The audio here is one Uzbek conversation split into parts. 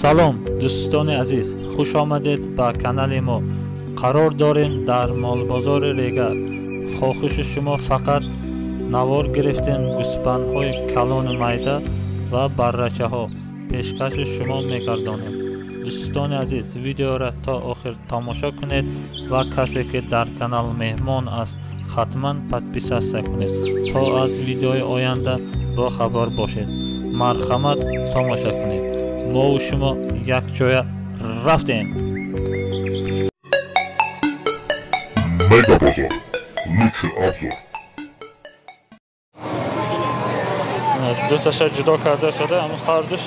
Салом дӯстони азиз, хуш омадед ба канали мо. Қарор дорем дар молбозори Регар. Хоҳиши шумо фақат навор гирифтем гӯсфандҳои калону майда ва баррачаҳо пешкаши шумо мегардонем. Дӯстони азиз, видеоро то охир тамошо кунед ва касе ки дар канал меҳмон аст, ҳатман подписаться кунед то аз видеои оянда бохабар бошед. Марҳамат тамошо кунед. Мо шумо якҷоя рафтем. Мега Базар. Лучший обзор. Ду таша ҷудо карда шуда, аммо ҳардуш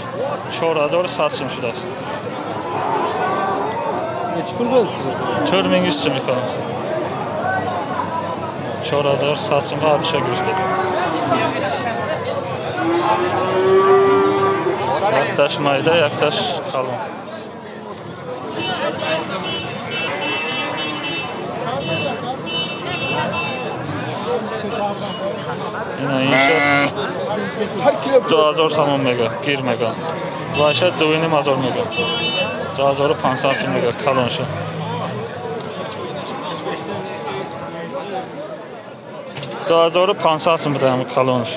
4100 сум шудааст. Nechi pul bo'ldi? 4100 сум мекунад. 4100 сумга ҳардуша гирифтед. Якташ майда, якташ калон. Ина инша 2000 сомон мега, гир мега. Ва иша 2500 мега. 2500 сом мега калонша. 2500 сом буда калонш.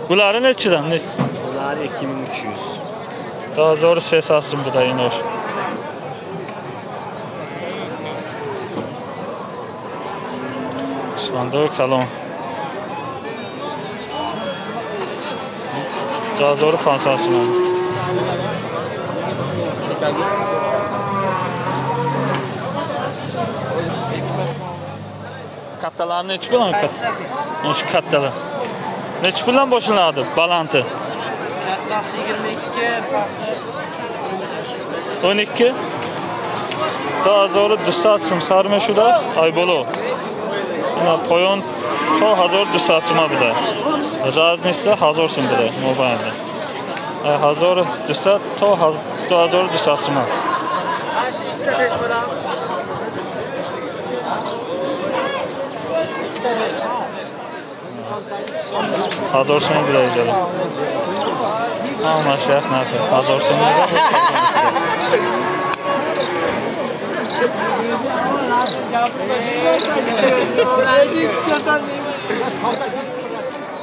Buları neçidən? Bunları 2300. 2300 сум буда инош. Гӯсфандои калон. 2500 сум. Kattalarni nechi puldan? Shu kattalar. Nechi puldan boshlanadi balanti? Kattasi 22, pasti 12. 1200 сум сар мешудааст Айболо. Ина поён то 1200 сума буда. Разница 1000 сум буда мобайнда. 1200 то 2200 сума. 1000 сум буда иҷора. Ҳамаш як нарх 1000 сум буда.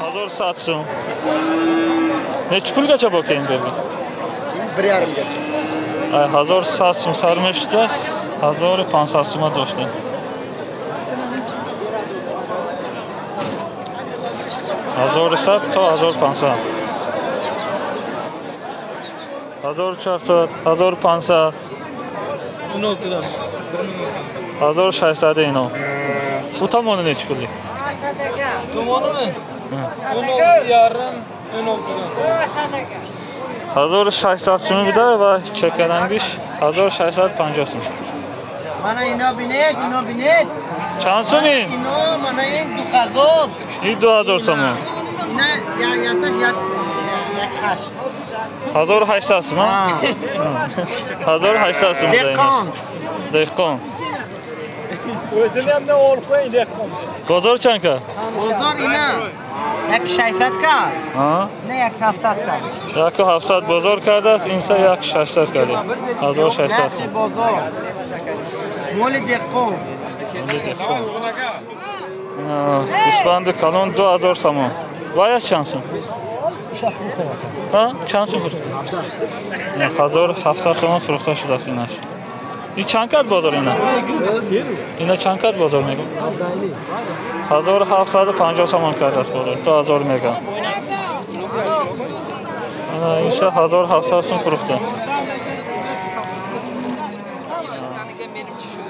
1100 сум. Nechi pulgacha bu keyin berdi? 1,5gacha. 1100 сум сар мешудааст, 1500 сума дошта. 1100 то 1500. 1400, 1500. 16dan. 1600 ино. U tomoni nechi pullik? Tomonimi? 16,5, 16dan. 1600 сум буда ва чакаранgish 1650 сум. Mana ino binet, ino binet. Чанд сум ин? Ино mana ин 2000. Ин 2000 сум. Ина я яташ як хаш. 1800 сум, а? 1800 сум. Деҳқон. Деҳқон. O'zini ham olib qo'ying dehqon. Bozor чанд кард? Bozor ина 1600 кард. А? Не 1700 кард. 1700 бозор кардааст, инса 1600 кард. 1600 сум. Бозор. Моли деҳқон. Моли деҳқон. Гӯсфанди калон 2000 сомон. Вая чанд сум? Ҳа? Чанд сум фурӯхта? 1700 сомон фурӯхта шудааст инаш. Ин чанд кард бозор ина? Ина чанд кард бозор мегӯ? 1750 сомон кардааст бозор. 2000 мегӯ. Ана инша 1700 сум фурӯхта.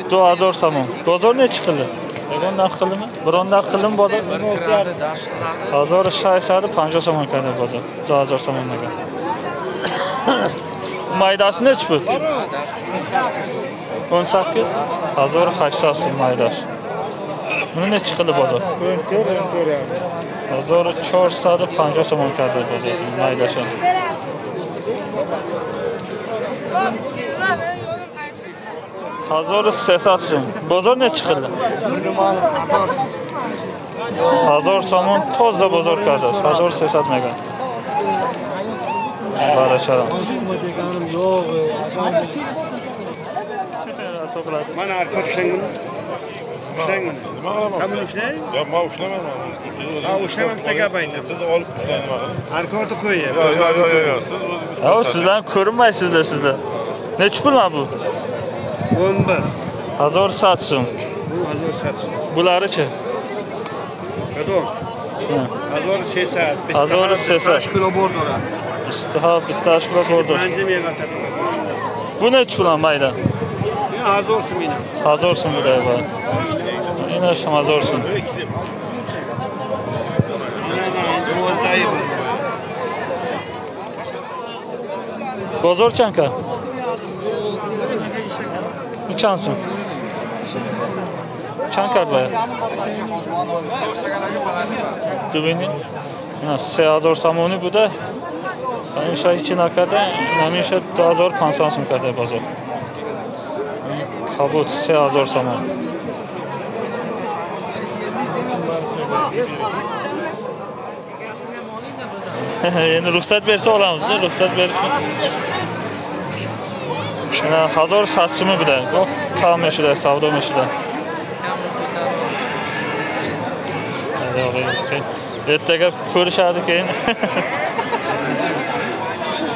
2000 сомон. Бозор nechi qildi? Ягон нарх qildimi? Biron narx qildimi bozor? 1650 сомон карда бозор. 2000 сомон мегӯ. Maydasi nechi pul? 18 1800 сум maydasi. Buni nechi qildi bozor? 1450 сомон карда bozor maydasi. 1300 сум. Bozor nechi qildi? 1000 сомон тоза бозор кардааст. 1300 мегӯянд. Barachara. Mana arka ushlang buni. Ushlang buni. Nima qilaman? Hamma ushlang? Yo'q, men ushlamayman. Ha, ushlamam, bitta gap aytaman. Siz olib ushlang nima qilib? Arka orta qo'yyapti. Yo'q, yo'q, yo'q, yo'q. Siz o'zingiz. Ha, sizlar ko'rinmaysizlar sizlar. Nechi pul mana bu? 11. 1100 so'm. Bu 1100 so'm. Bularichi? Qadon. 1300. 1300. Kilo bor dolar. 28 kilo bor dolar. 5 mega tatib. Bu nechi pul mayda? 1000 so'm ina. 1000 so'm bu da bor. Ina ham 1000 so'm. Bozor çanka? Чанд сум? Чанд кард бояд? Бибинед, ина 3000 сомонӣ буда. Ин ша ҳеҷ накарда, ҳамин ша 2500 сум карда бозор. Кабут 3000 сомон. Endi ruxsat bersa olamiz-da, ruxsat bersa. Ina 1100 so'm buda. Bu kam meshida, savdo meshida. Ertaga ko'rishadi keyin.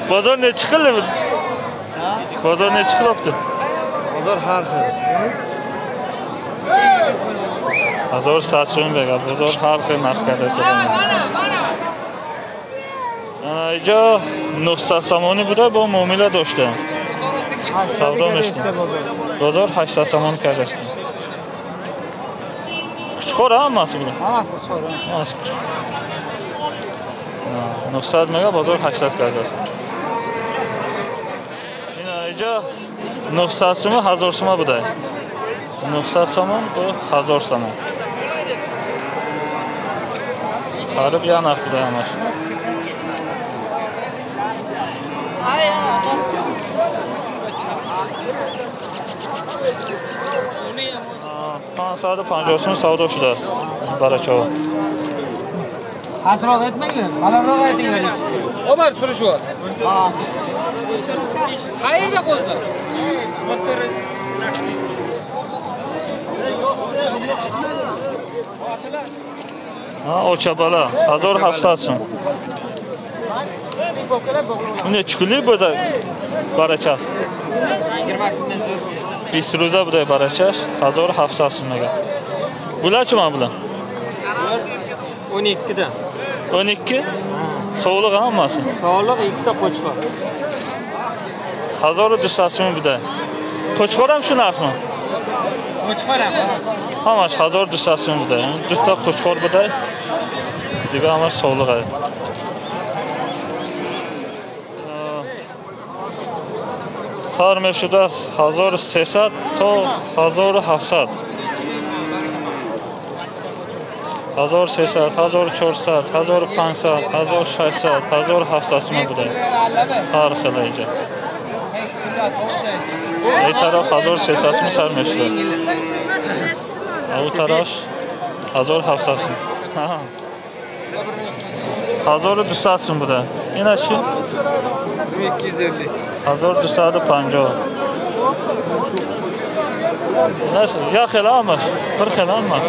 Bozor nechi qildi? Bozor nechi qilyapti? Bozor har xil. 1100 so'm bergan. Bozor har xil narxga desam. Ana injo 900 somoni buda, bu muomala doshdi. Savdo meshdi. Bozor 800 somon kardasi. Qo'chqor hammasi bular. Hammasi qo'chqor. Hammasi qo'chqor. 900 mega bozor 800 kardasi. Ina injo 900 so'm 1000 so'm buda. 900 somon bu 1000 somon. Qarib ya narx buda hammasi. Ay ana ota. 550 so'm savdo shudasi. Barachova. Hasrat aytmanglar, balandroq aytinglar. Omar surishyapti. Ha. Qayerga qo'zlar? Ha, ochabala 1700 so'm. Nechi kunlik bu barachasi? 20 kundan zo'r. 20 ro'za buday barachash 1700 so'mga. Bular-chi mana bular? 12 dan. 12? Sovliq hammasi. Sovliq ikkita qo'chqor. 1200 so'm buday. Qo'chqor ham shu narxmi? Qo'chqor ham. Hammasi 1200 so'm buday. Bitta qo'chqor buday. Diga hammasi sovliq. Sar meshida 1300 to 1700. 1300, 1400, 1500, 1600, 1700 so'm buday. Har xil inja. Ey taraf 1300 so'm sar meshida. U taraf 1700 so'm. Ha. 1200 so'm buday. Ina shu 250. 1250. Ya xil almas, bir xil almas.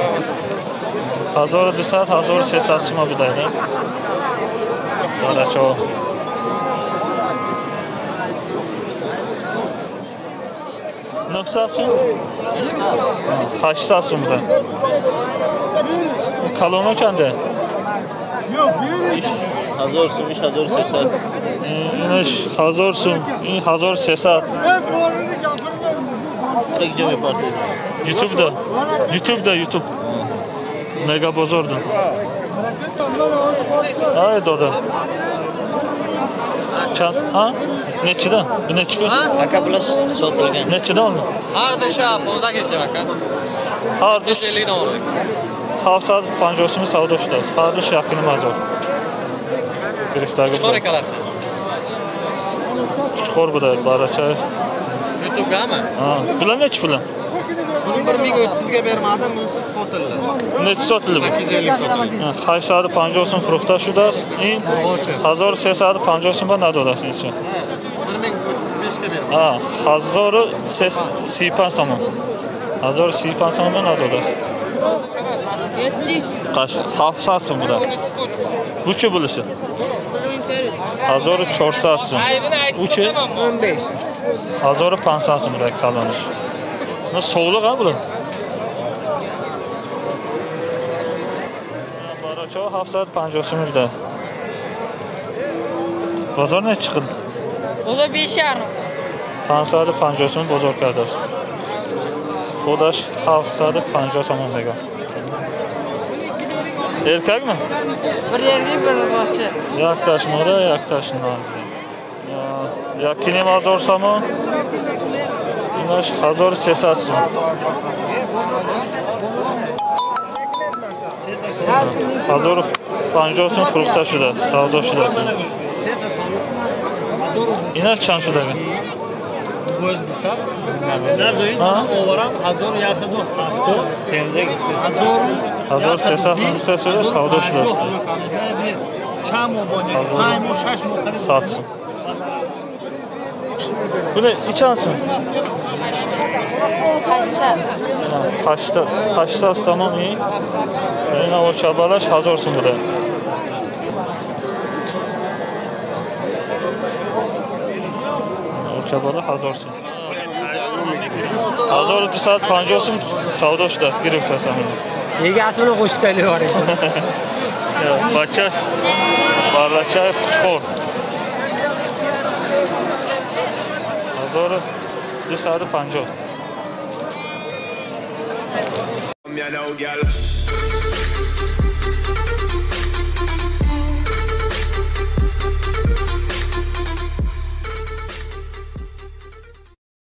1200, 1300 so'm budayda. Baracho. 900 so'm? 800 so'm buday. Kalona qanday? 1000 so'm, 1300. Inish 1000 so'm, 1300. YouTube'da. YouTube'da, YouTube. Mega bozorda. Ay doda. Chans, ha? Nechidan? Bu nechi pul? Aka bular sotilgan. Nechidan oldi? Har dusha 15 gacha aka. Har dush 150 dan oldik. 750 so'm savdo shudasi. Har dush yaqin mazor. Giriftarga. Qo'chqor akalasi. Qo'chqor buda baracha. YouTube'gami? Ha, bular nechi pul? Buni 1030 ga bermadim, bunisi sotildi. Necha sotildi bu? 850 sotildi. 850 сум фурӯхта шудааст. Ин 1350 сум ба надодааст инча. 1035 ga bermadim. Ha, 1035 сомон. 1035 сомон ба надодааст. 700 сум буда. Bu chi bo'lisi? 1400 сум. U chi? 15. 1500 сум буда калониsh. Buni sovliq ha bular. Baracho 750 сум буда. Bozor nechi qildi? Bozor 5,5. 550 сум bozor kardааст. Худаш 750 сомон мегӯяд. Erkakmi? Bir erkak, bir urg'ochi. Yaktash moda, yaktash nar. Yakini hазор сомон. Инаш 1300 сом. 1050 сум фурӯхта шудааст, савдо шудааст. Инаш чанд шудага? Оварам 1170. 1300 сум гуфта шуда, савдо шудааст. 100 сум. Buni necha сум? 800. 800. 800 сомон ин. Ина очабалаш 1000 сум буда. Очабала 1000 сум. 1250 сум савдо шудааст, гирифтааст ҳамин. Egasi bilan qo'shib tayyorlayvering. Бачаш баррачаи қучқор. 1250. You know, girl.